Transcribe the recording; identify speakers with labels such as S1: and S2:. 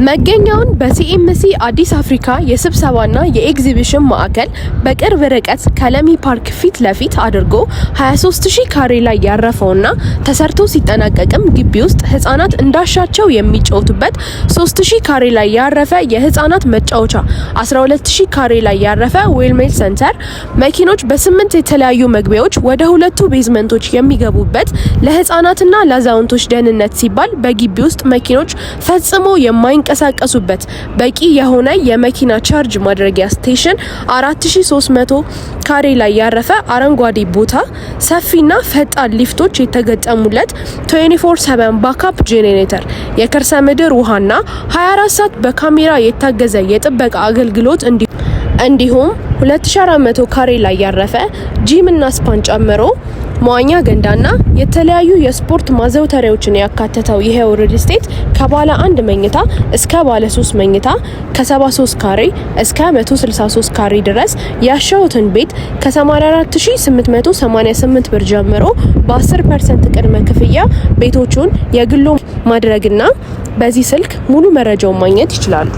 S1: መገኛውን በሲኤምሲ አዲስ አፍሪካ የስብሰባና የኤግዚቢሽን ማዕከል በቅርብ ርቀት ከለሚ ፓርክ ፊት ለፊት አድርጎ 23,000 ካሬ ላይ ያረፈውና ተሰርቶ ሲጠናቀቅም ግቢ ውስጥ ህጻናት እንዳሻቸው የሚጫወቱበት 3000 ካሬ ላይ ያረፈ የህጻናት መጫወቻ፣ 12,000 ካሬ ላይ ያረፈ wellness center፣ መኪኖች በስምንት የተለያዩ መግቢያዎች ወደ ሁለቱ basement ኦች የሚገቡበት፣ ለህጻናትና ለአዛውንቶች ደህንነት ሲባል በግቢ ውስጥ መኪኖች ፈጽሞ የማይንቀሳቀሱበት በቂ የሆነ የመኪና charge ማድረጊያ station፣ 4300 ካሬ ላይ ያረፈ አረንጓዴ ቦታ፣ ሰፊና ፈጣን ሊፍቶች የተገጠሙለት፣ 24/7 backup generator፣ የከርሰ ምድር ውሃና 24 ሰዓት በካሜራ የታገዘ የጥበቃ አገልግሎት፣ እንዲሁም 2400 ካሬ ላይ ያረፈ ጂም እና spa ን ጨምሮ መዋኛ ገንዳና የተለያዩ የስፖርት ማዘውተሪያዎችን ያካተተው ይሄው ሪል ስቴት ከባለ አንድ መኝታ እስከ ባለ 3 መኝታ ከ73 ካሬ እስከ 163 ካሬ ድረስ ያሻውትን ቤት ከ84,888 ብር ጀምሮ በ10% ቅድመ ክፍያ ቤቶቹን የግሎ ማድረግና በዚህ ስልክ ሙሉ መረጃውን ማግኘት ይችላሉ።